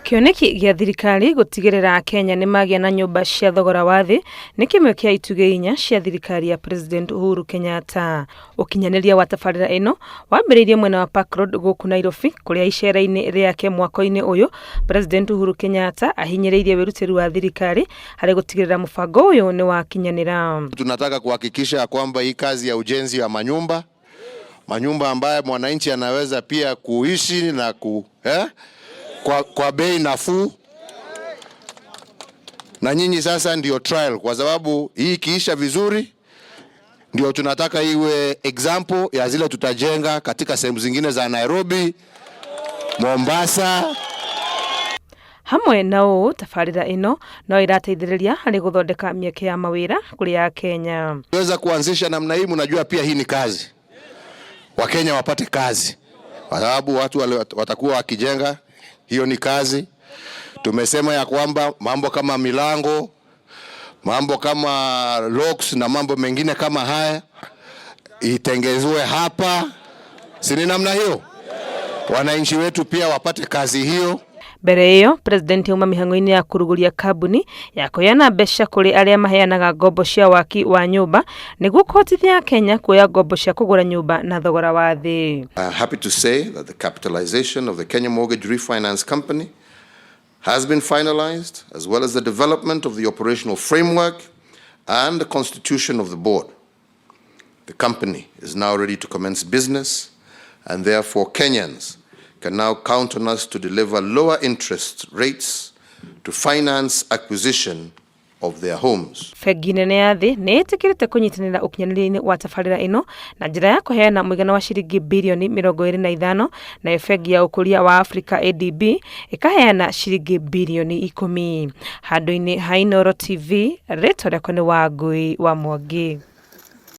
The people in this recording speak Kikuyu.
Kĩoneki gĩa thirikari gũtigĩrĩra Akenya nĩ magĩa na nyũmba cia thogora wa thĩ nĩ kĩmwe kĩa itugĩ inya cia thirikari ya President Uhuru Kenyatta. Ũkinyanĩria wa tabarĩra ĩno wambĩrĩirie mwena wa Park Road gũkũ Nairobi kũrĩa icera-inĩ rĩake mwaka-inĩ ũyũ President Uhuru Kenyatta ahinyĩrĩirie wĩrutĩri wa thirikari harĩ gũtigĩrĩra mũbango ũyũ nĩ wakinyanĩra. Tunataka kuhakikisha kwamba hii kazi ya ujenzi wa manyumba manyumba ambayo mwananchi anaweza pia kuishi na kwa bei nafuu. Na nyinyi sasa ndio trial, kwa sababu hii ikiisha vizuri ndio tunataka iwe example ya zile tutajenga katika sehemu zingine za Nairobi, Mombasa. Hamwe na ũũ, tabarĩra ĩno no ĩrateithĩrĩria harĩ gũthondeka mĩeke ya mawĩra kũrĩ Akenya. Weza kuanzisha namna hii, mnajua pia hii ni kazi, Wakenya wapate kazi, kwa sababu watu watakuwa wakijenga, hiyo ni kazi. Tumesema ya kwamba mambo kama milango, mambo kama locks na mambo mengine kama haya itengezwe hapa, si ni namna hiyo? Wananchi wetu pia wapate kazi hiyo. Mbere ĩyo president auma mĩhang'o-inĩ ya kũrugũria kambuni ya kũheana mbeca kũrĩ arĩa maheanaga ngombo cia waki wa nyũmba nĩguo kũhotithia Akenya kuoya ngombo cia kũgũra nyũmba na thogora wa thĩ. I'm happy to say that the capitalization of the Kenya Mortgage Refinance Company has been finalized, as well as the development of the operational framework and the constitution of the board. The company is now ready to commence business, and therefore Kenyans can now count on us to deliver lower interest rates to finance acquisition of their homes. Bengi nene ya thĩ nĩ ĩtĩkĩrĩte kũnyitanĩra ũkinyanĩria-inĩ wa tabarĩra ĩno na njĩra ya kũheana mũigana wa ciringi birioni 25, nayo bengi ya ũkũria wa Afrika ADB ĩkaheana ciringi birioni 10. Handũ-inĩ ha Inooro TV, rĩtwa rĩakwa nĩ Wangui wa Mwangi.